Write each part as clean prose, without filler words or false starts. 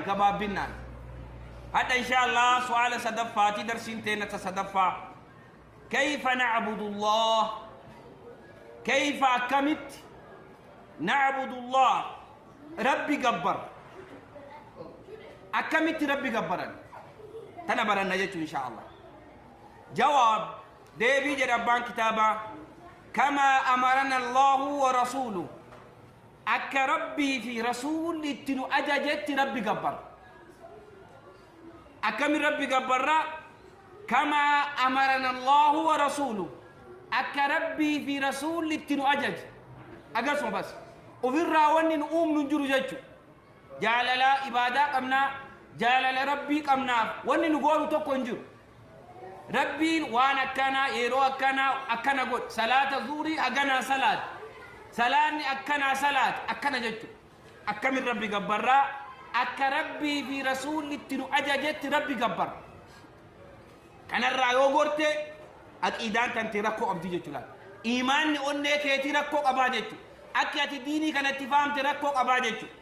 Gabaabbinaan hadha insha Allah su'aala sadaffaati. Darsiin teenna ta sadaffaa, kayfa na'budu Allah, kayfa akkamitti, na'budu Allah, Rabbi gabbar, akkamitti Rabbi gabbaran tana baranna jechuu insha Allah. Jawaab, deebii jedha abbaan kitaabaa, kamaa amarana Allahu wa rasuuluhu, akka Rabbii fi rasuulli itti nu ajajetti Rabbi gabbarra. Akkami Rabbi gabbarra? Kamaa amarana Allahu wa rasuuluhu, akka Rabbii fi rasuulli itti nu ajaje. Akkasuma bas ofirraa wanni nu uumnu hin jiru jechu. Jaalalaa ibaadaa qabnaa, jaalala Rabbii qabnaaf wanni nu goonu tokko hin jiru. Rabbiin waan akkanaa yeroo akkanaa akkana godhe, salaata zuurii haganaa salaat, salaanni akkanaa salaat akkana jechu. Akkamin Rabbi gabbarraa? Akka Rabbii fi rasuulli itti nu ajajetti Rabbi gabbarra. Kanarraa yoo gorte aqiidaan tantee rakkoo qabdi jechuudha. Iimaanni onnee keetii rakkoo qabaa jechuudha. Akki ati diinii kanatti fahamte rakkoo qabaa jechuudha.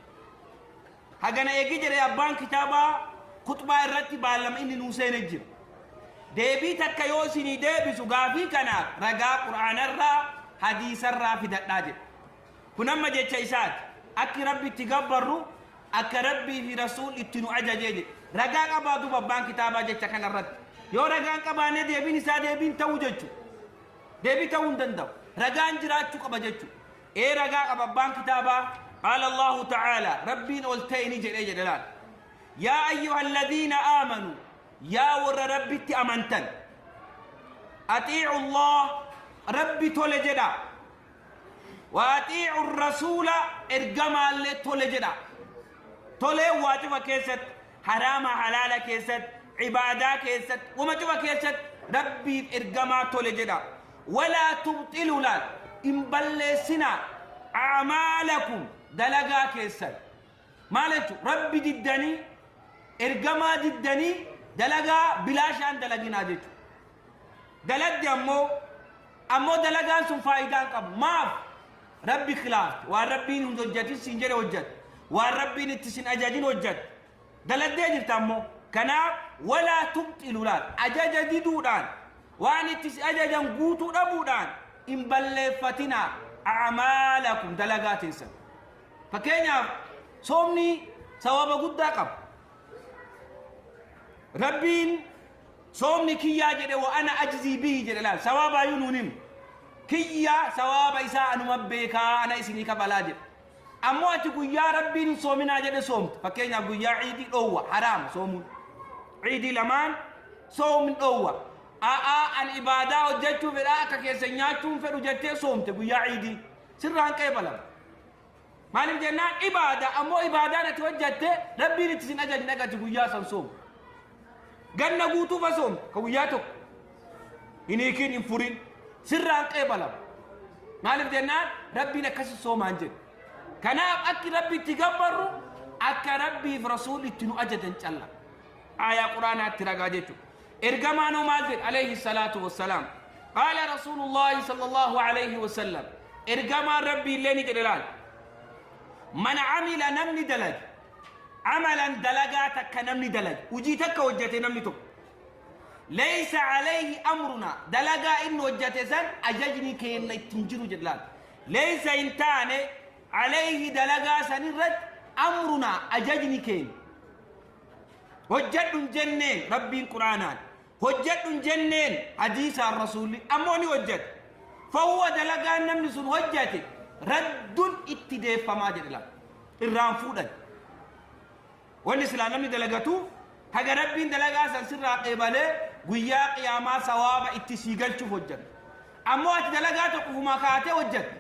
Hagana eegi jedhe abbaan kitaabaa kuxbaa irratti baallama inni nuu seene jira. Deebii takka yoo isinii deebisu, gaafii kanaaf ragaa Qur'aanarraa, hadiisarraa fidadhaa jedhe. Kun amma jecha isaati. Akki Rabbi itti gabbarru akka Rabbii fi Rasuul itti nu ajajee jedhe. Ragaa qabaa duuba abbaan kitaabaa jecha kanarratti. Yoo ragaan qabaanne deebiin isaa deebiin ta'uu jechuudha. Deebii ta'uu hin danda'u. Ragaan jiraachuu qaba jechuudha. Ee, ragaa qaba abbaan kitaabaa. Qaala Allahu ta'ala, Rabbiin ol ta'e ni jedhee jedhe laal. Yaa ayyuha alladhiina aamanu, yaa warra Rabbitti amantan. Axiicu Allah, Rabbi tole jedha. Wa axiicu rasuula, ergamaallee tole jedha. Tolee waa cufa keessatti, haraama halaala keessatti, ibaadaa keessatti, wama cufa keessatti Rabbiif ergamaa tole jedha. Walaa tubxilu, laal, hin balleessinaa, a'maalakum, dalagaa keessan. Maal jechuun? Rabbi diddanii, ergamaa diddanii dalagaa bilaashaan dalaginaa jechuudha. Daladdi ammoo dalagaan sun faayidaa hin qabu. Maaf? Rabbi khilaafte. Waan Rabbiin hin hojjatin siin jedhe hojjatte. Waan Rabbiin itti sin ajajin hojjatte. Daladdee jirta ammoo. Kanaaf walaa tubxilu, laal, ajaja diduudhaan, waan itti si ajajan guutuu dhabuudhaan hin balleeffatinaa a'maalakum, dalagaa teessan. Fakkeenyaaf, soomni sawaba guddaa qaba. Rabbiin soomni kiyyaa jedhe, wa ana ajzii bihi jedhe. Laal, sawaabaayuu nuun himu. Kiyyaa, sawaaba isaa anuma beekaa, ana isinii kafalaa jedhe. Ammoo ati guyyaa Rabbiin hin soominaa jedhe soomte. Fakkeenyaaf, guyyaa ciidii dhoowwa, haraama soomuun. Ciidii lamaan soomni dhoowwa. A'aa, an ibaadaa hojjechuu fedhaa, akka keessa nyaachuun fedhu jettee soomte guyyaa ciidii. Sirraan qeebalama. Maaliif jennaan, ibaada ammoo ibaadaan ati hojjette Rabbiin itti sin ajajne akka ati guyyaa san soomu. Ganna guutuu fa soomte ka guyyaa tokko hin hiikin, hin furin, sirraan qeebalama. Maaliif jennaan, Rabbiin akkasi soomaan jedhe. Kanaaf akki Rabbi itti gabbarru akka Rabbiif Rasuulli itti nu ajajan calla. Aayaa Quraanaatti ragaa jechuudha. Ergamaan hoo maal jedhe alayhi salaatu wassalaam? Qaala Rasuulullaahi sallallahu alayhi wasallam. Ergamaan Rabbii illee ni jedhe, laal. Man amila, namni dalage, amalan, dalagaa takka namni dalage, hojii takka hojjete namni tokko. Laysa alayhi amruna, dalagaa inni hojjete san ajajni keenna ittiin jiru jedhe, laal. Laysa, hin taane, alayhi, dalagaa san irratti, amruna, ajajni keenya. Hojjedhu hin jenneen Rabbiin Quraanaan. Hojjedhu hin jenneen hadiisaan Rasuulli. Ammoo ni hojjete. Fahuwa, dalagaan namni sun hojjete, raddun, itti deeffamaa jedhe laal. Irraan fuudhan. Wanni silaa namni dalagatu haga Rabbiin dalagaa san sirraa qeebalee guyyaa qiyaamaa sawaaba itti sii galchuuf hojjeta. Ammoo ati dalagaa tokko ufumaa kaatee hojjette.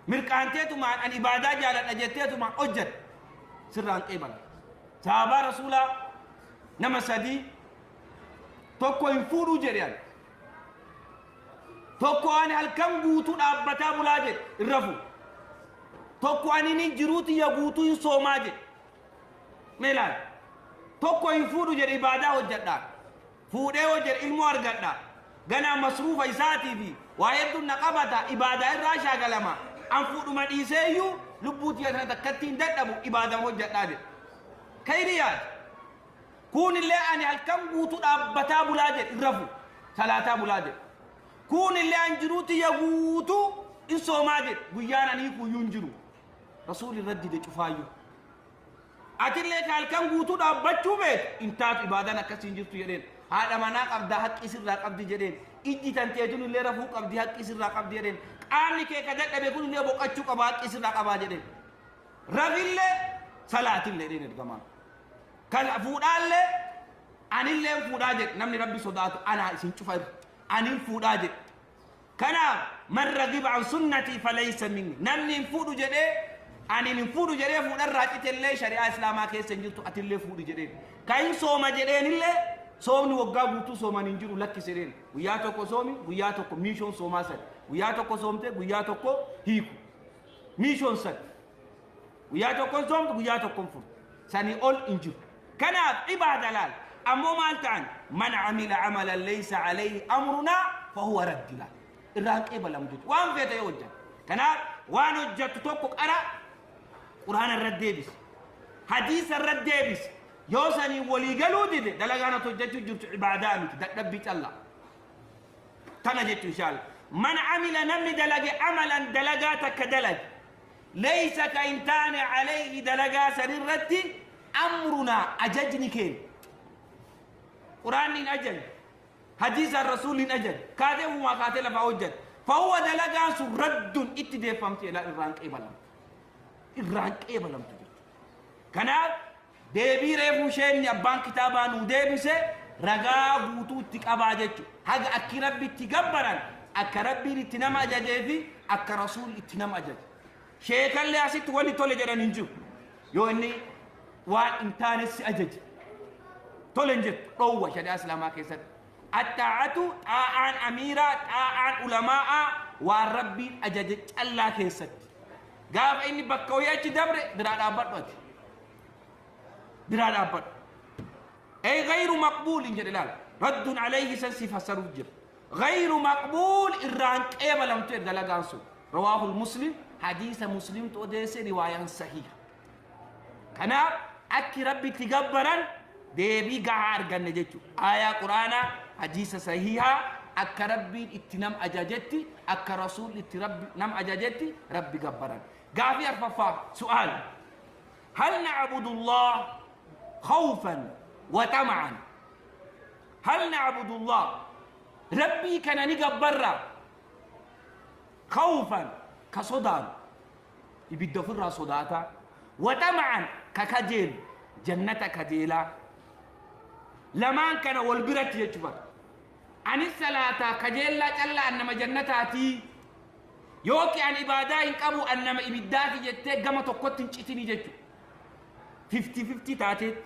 Mirqaanteetumaan an ibaadaa jaaladha jetteetumaan hojjette. Sirraan qeebala. Sahaabaa Rasuulaa nama sadii, tokko hin fuudhuu jedhe ani. Tokko ani halkan guutuu dhaabbataa bulaa jedhe, hin rafu. Tokko ani ni jiruu tiyya guutuu hin soomaa jedhe. Mee ilaali. Tokko hin fuudhu jedhe, ibaadaa hojjedhaa. Fuudhee hoo jedhe, ilmoo argadha. Ganaa masruufa isaatii fi waa hedduun na qabata, ibaadaa irraa shaagalama. An fuudhuma dhiiseeyyuu lubbuu tiyya tana takkatti hin dadhabu, ibaadama hojjedhaa jedhe. Kayri yaada. Kuunillee ani halkan guutuu dhaabbataa bulaa jedhe hin rafu. Salaataa bulaa jedhe. Kuunillee an jiruu tiyya guutuu hin soomaa jedhe. Guyyaan ani hiikuyyuu hin jiru. Rasuulli irra dide cufaayyuu. Atillee ka halkan guutuu dhaabbachuu beetu hin taatu ibaadaan akkasii hin jirtu jedheen. Haadha manaa qabdaa haqqii sirraa qabdi jedheen. Ijji tanteetun illee rafuu qabdi haqqii sirraa qabdi jedheen. Qaamni kee ka dadhabe kun illee boqachuu qaba haqqii sirraa qabaa jedheen. Rafillee salaatillee jedheen ergamaan. Kan fuudhaallee anillee fuudhaa jedhe namni rabbi sodaatu anaa isin cufa irra anin fuudhaa jedhe. Kanaaf man ragiba an sunnatii falaysa minni namni hin fuudhu jedhee ani hin fuudhu jedhee fuudharraa citellee shari'aa islaamaa keessa hin jirtu atillee fuudhi jedheen. Ka hin sooma jedheenillee soomni waggaa guutuu sooman hin jiru lakkisi jedheen. Guyyaa tokko soomi guyyaa tokko miishoon soomaa sadi. Guyyaa tokko soomte guyyaa tokko hiiku. Miishoon sadi. Guyyaa tokkon soomtu guyyaa tokkon furtu. Sanii ol hin jiru. Kanaaf ibaada laal. Ammoo maal ta'an man amila amalan laysa alayhi amrunaa fahuwa raddi laal. Irraa hin qeebalamu jechuudha. Waan feete yoo hojjate. Kanaaf waan hojjattu tokko qara Quraana irra deebisi. Hadiisa irra deebisi. Yoo sanii walii galuu dide dalagaan ati hojjechuu jirtu ibaadaa miti dadhabbii callaa. Tana jechuun inshaalla. Man amila namni dalage amalan dalagaa takka dalage. Laysa ka hin taane alayhi dalagaa san irratti amrunaa ajajni keenya. Quraanni hin ajajne. Hadiisaan rasuulli hin ajajne. Kaatee ufumaa kaatee lafaa hojjatte. Fahuwa dalagaan sun raddun itti deeffamti jedha irraan qeebalamtu. Irraan qeebalamtu jechuudha. Kanaaf deebii reefuu isheen abbaan kitaabaa nuu deebise ragaa guutuu itti qabaa jechuudha. Haga akki rabbi itti gabbaran akka rabbiin itti nama ajajee fi akka rasuulli itti nama ajaje. Sheekallee asitti wanni tole jedhan hin jiru. Yoo inni waan hin taane si ajaje. Tole hin jettu dhoowwa shari'aa islaamaa keessatti. Axxaa'atu xaa'aan amiiraa xaa'aan ulamaa'aa waan rabbiin ajaje callaa keessatti. Gaafa inni bakka wayii achi dabre biraa dhaabbadhu ati. Biraa dhaabbadhu. Ay gayru maqbuulin jedhe laal. Raddun alayhi san si fassaruuf jira. Gayru maqbuul irraan qeebalamtu jedhe dalagaan sun. Rawaahul muslim hadiisa muslimtu odeesse riwaayaan sahiha. Kanaaf akki rabbi itti gabbaran deebii gahaa arganne jechuudha. Aayaa Qur'aanaa, hadiisa sahihaa akka rabbiin itti nam ajajetti, akka rasuulli itti rabbi nam ajajetti rabbi gabbaran. Gaafii arfaffaa su'aal. Hal na'budullah khawfan wa tama'an. Hal na'budullah rabbii kana ni gabbarra khawfan ka sodaanu ibidda ofirraa sodaataa waxama'an ka kajeelu jannata kajeelaa lamaan kana wal biratti jechuu bara anis salaataa kajeellaa callaa an nama jannataatii yookiin an ibaadaa hin qabu an nama ibiddaati jettee gama tokkotti hin citinii jechuudha. Fiftii fiftii taateetti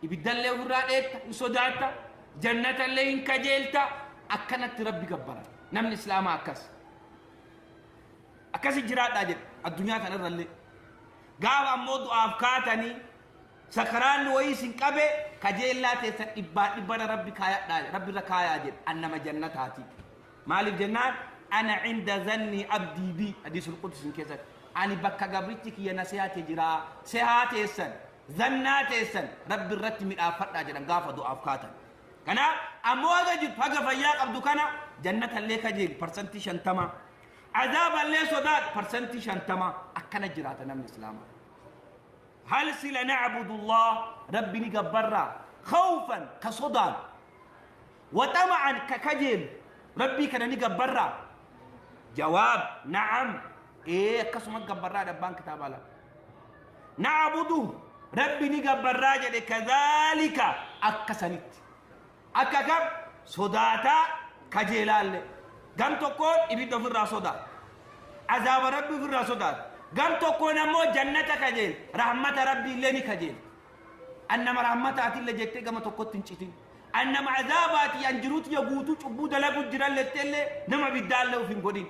ibiddallee ofirraa dheetta hin sodaatta jannatallee hin kajeelta akkanatti rabbi gabbara namni islaamaa akkas. Akkasi jiraadhaa jedhe addunyaa kanarrallee. Gaafa ammoo du'aaf kaatanii sakaraanni wayii isin qabe kajeellaa teessan dhibbaa dhibbana rabbi kaayadhaa rabbi irra kaayaa jedhe an nama jannataati. Maaliif jennaan ana inda zanni abdii bi hadiisul qudsiin keessatti ani bakka gabrichi kiyya na se'ate jira se'aa teessan zannaa teessan rabbi irratti midhaafadhaa jedhan gaafa du'aaf kaatan. Kanaaf ammoo haga jirtu haga fayyaa qabdu kana jannatallee kajeeli parsantii 50 azaaballee sodaadhu parsantii 50 akkana jiraata namni islaamaa. Hal sila na'budullah rabbi ni gabbarraa khawfan ka sodaan wa xama'an ka kajeelu rabbii kana ni gabbarraa jawaab na'am ee akkasuma gabbarraa abbaan kitaabaa lama. Na'budu rabbi ni gabbarraa jedhe kadhaalika akka sanitti. Akka kam sodaataa kajeelaallee. Gam tokkoon ibidda ofirraa sodaata. Azaaba rabbi ofirraa sodaata. Gam tokkoon ammoo jannata kajeela. Rahmata rabbi illee ni kajeela. An nama rahmataatillee jettee gama tokkotti hin citin. An nama azaabaati an jiruuti ya guutuu cubbuu dalagu jiran letteellee nama ibiddaallee of hin godhin.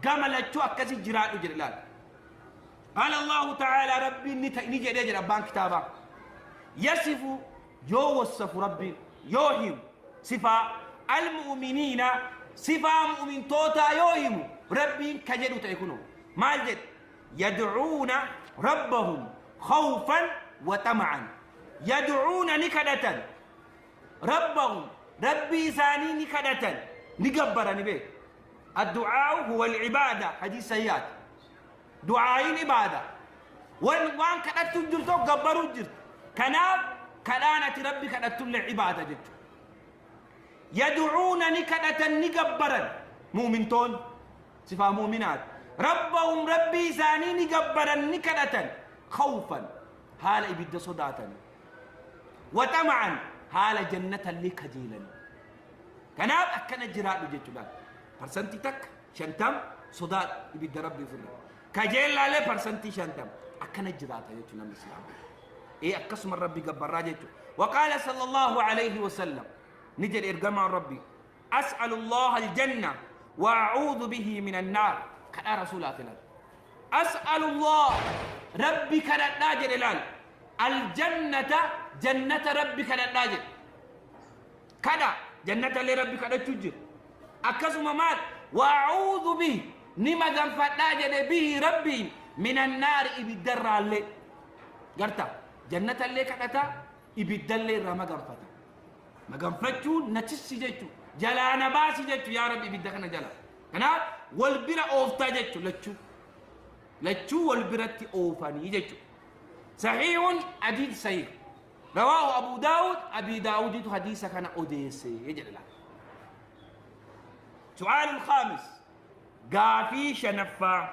Gama lachuu akkasi jiraadhu jedhe laala. Qaala Allahu ta'ala rabbiin ni ni jedhee jedha abbaan kitaabaa. Yasifu yoo wassafu rabbiin yoo himu sifaa almu'miniina sifaa mu'mintootaa yoo himu rabbiin ka jedhu ta'e kunoo maal jedhe yad'uuna rabbahum khawfan Wa xama'an. Yad'uuna, ni kadhatan. Rabbahum, Rabbii isaanii ni kadhatan, ni gabbarani beeku. Addu'aa'u huwa al-ibaada, hadiis sayyaati. Du'aa'iin ibaada. Waan kadhattu jirtu gabbaruu jirtu. Kanaaf kadhaan ati Rabbi kadhattullee ibaada jechuudha. Yad'uuna, ni kadhatan, ni gabbaran mu'mintoonni sifaa mu'minaati. Rabbahum, Rabbii isaanii ni gabbaran, ni kadhatan. Khawfan, haala ibidda sodaatanii. Waxama'an, haala jannatallee kajeelanii. Kanaaf akkana jiraadhu jechuudha. 1% 50 sodaadhu ibidda Rabbii ofirra. Kajeellaalee 50% akkana jiraata jechuudha namni Islaamaa. Ee, akkasuma Rabbi gabbarraa jechuudha. Waqaala sallallahu alayhi wa sallam, ni jedhe ergamaan Rabbii: as'alu Allah aljanna wa a'uudhu bihi min annaar. Kadhaa rasuulaati laal. As'alu Allah, Rabbi kadhadhaa jedhe laal. Aljannata, jannata Rabbi kadhadhaa jedhe. Kadha jannata illee Rabbi kadhachuu jira. Akkasuma maal? Wa a'uudhu bihi, ni maganfadhaa jedhe, bihi, Rabbiin, min annaari, ibiddarraallee. Garta jannata illee kadhata, ibiddallee irraa maganfata. Maganfachuun na tissi jechuu, jalaa na baasi jechuu, yaa Rabbi ibidda kana jala. Kanaaf wal bira ooftaa jechuu, lachuu lachuu wal biratti oofanii jechuu. Sahiihun, hadiis sahih. Rawaahu Abu Daawud, Abi Daawuditu hadiisa kana odeesse jedhe laata. Su'aal الخامس, gaafii shanaffaa: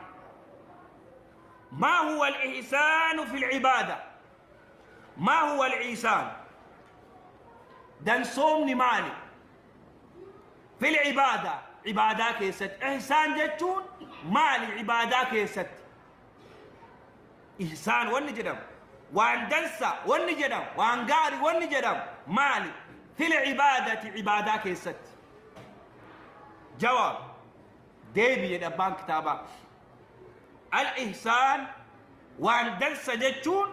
ما هو الإحسان في العبادة؟ ما هو الإحسان، dansoomni maali؟ في العبادة, عبادة keessatti إحسان jechuun maali? Cibaadaa keessatti ihsaan wanni jedhamu, waan dansa wanni jedhamu, waan gaari wanni jedhamu maali? في العبادة, cibaadaa keessatti. Jawaab, deebi jedhe abbaan kitaabaa: الإحسان, waan dansa jechuun,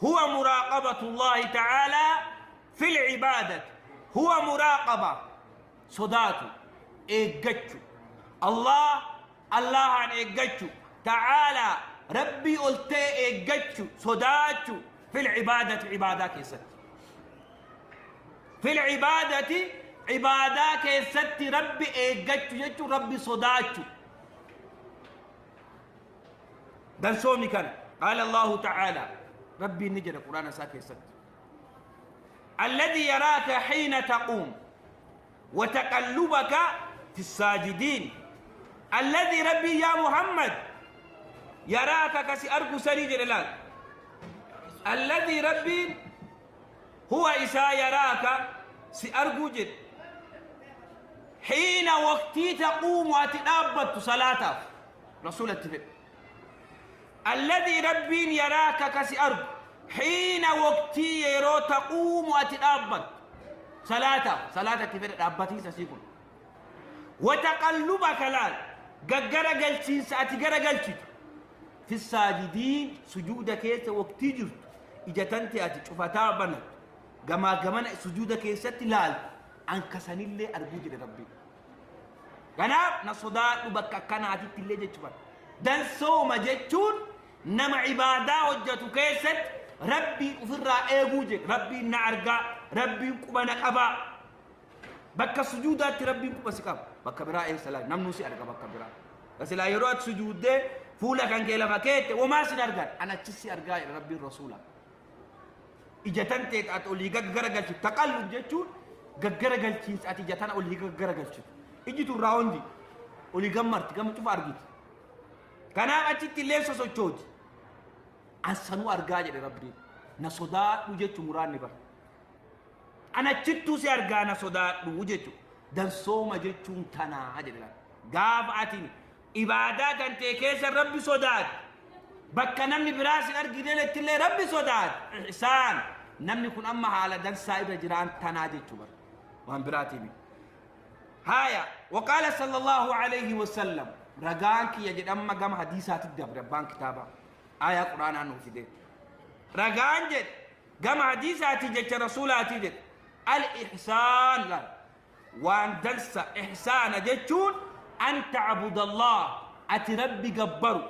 هو مراقبة الله تعالى في العبادة. هو مراقبة, sodaatu, eeggachu, الله, Allahan eeggachu, تعالى, Rabbii ol ta'e eeggachu, sodaachu, في العبادة, cibaadaa keessatti. في العبادة, cibaadaa keessatti Rabbi eeggachu jechuun Rabbi sodaachu. Dansoomni kana. قال الله تعالى, Rabbiin ni jedha Quraana isaa keessatti: الذي يراك حين تقوم وتقلبك في الساجدين. الذي, ربي يا محمد، يراك, ka si argu sanii jedhe laal. الذي, ربي، هو, isaa، يراك, si argu jedhe، حين, waqtii، تقوم, ati dhaabbattu salaataaf. Rasuulatti fedhe. الذي, ربين، يراك, ka si argu، حين, waqtii, yeroo، تقوم, ati dhaabbattu salaataaf. Salaatatti fedhe dhaabbatiisa sii kun. وتقلبك, laal, gaggara galchiinsa ati gara galchitu، في الساجدين, sujuuda keessa waqtii jirtu, ija tante ati cufataa banattu, gamaa gamana sujuuda keessatti laaltu, ankasanillee arguu jedhe Rabbiin. Kanaaf na sodaadhu bakka akkanaatitti illee jechuudha. Dansooma jechuun nama ibaadaa hojjetu keessatti Rabbiin ofirraa eeguu jedhe. Rabbiin na argaa, Rabbiin quba na qabaa. Bakka sujuudaatti Rabbiin quba si qaba. Bakka biraa eessa laal? Namnu si arga bakka biraa. Silaa yeroo ati sujuuddee fuula kan kee lafa keette womaa sin argan, an achi si argaa jedha Rabbiin rasuula. Ija tan ta'e ati olii gaggara galchitu. تقلب jechuun gaggara galchiinsa ati ija tana olii gaggara galchitu. Iji tun raawundi olii gammarti, gama cufa argiti. Kanaaf achitti illee sosochooti. Ansanuu argaa jedhe Rabbiin. Na sodaadhu jechuun muraanni bara. An achittuu si argaa, na sodaadhu jechuudha. Dansooma jechuun tanaa jedhe. Gaafa ati ibaadaa kan ta'e keessa Rabbi sodaatu, bakka namni biraa sin arginetti illee Rabbi sodaatu, isaan namni kun amma haala dansaa irra jiraan tanaa jechuu bara, waan biraatii. Haya, وقال صلى الله عليه وسلم, ragaan kiyya jedhamma gama hadiisaatti dabre. Abbaan kitaabaa aayaa Quraanaa nuu fide. Ragaan jedhe gama hadiisaati, jecha rasuulaati jedhe: الإحسان, laal, waan dansa, إحسان jechuun أن تعبد الله, ati Rabbi gabbaru.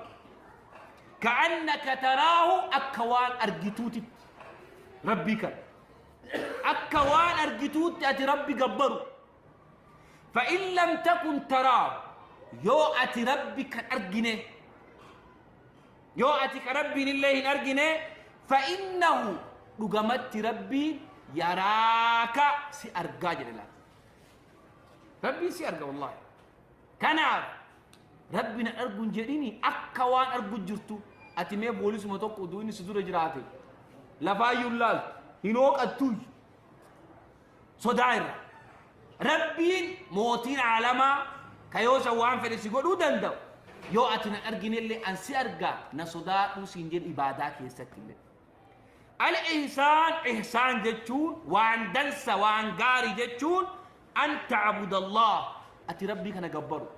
Ka'annaka taraahu, akka waan argituutitti Rabbii kana. Akka waan argituutti ati Rabbi gabbaru. Fa'in lam takun taraahu, yoo ati Rabbi kan argine, yoo ati ka Rabbiin illee hin argine, fa'innahu, dhugamatti Rabbiin, yaraaka, si argaa jedhe laata. Rabbiin si arga wallaahi. Kanaaf Rabbi na argu hin jedhini, akka waan argu jirtu. Ati mee poolisuma tokko utuu inni si dura jiraate lafaayyuu hin laaltu, hin hooqattuuyyu sodaa irra. Rabbiin mootiin aalamaa ka yoo san waan fedhe si godhuu danda'u, yoo ati na arginellee an si argaa, na sodaadhuu siin jedhu ibaadaa keessatti illee. Al-ihsaan, ihsaan jechuun waan dansa, waan gaarii jechuun, an ta'budallah, ati Rabbii kana gabbaru.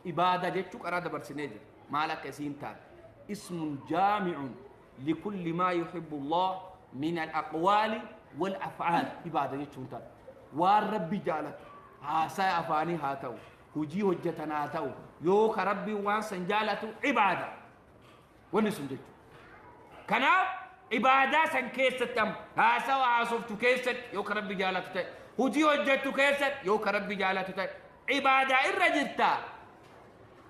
Ibaada jechuu qaraa dabarsinee jira. Maal akka isiin taate. Ismun jaami'un likulli maa yuhibbu Allah min al-aqwaali wal af'aal. Ibaada jechuun taate. Waan Rabbi jaalatu, haasaya afaanii haa ta'u, hojii hojjetan haa ta'u, yoo ka Rabbiin waan san jaalatu ibaada. Wanni sun jechuudha. Kanaaf ibaadaa san keessatti, amma haasawa haasoftu keessatti yoo ka Rabbi jaalatu ta'e, hojii hojjettu keessatti yoo ka Rabbi jaalatu ta'e, ibaadaa irra jirta.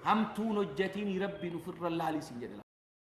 Hamtuun hojjetiin, Rabbiin ofirra laalii siin jedhe.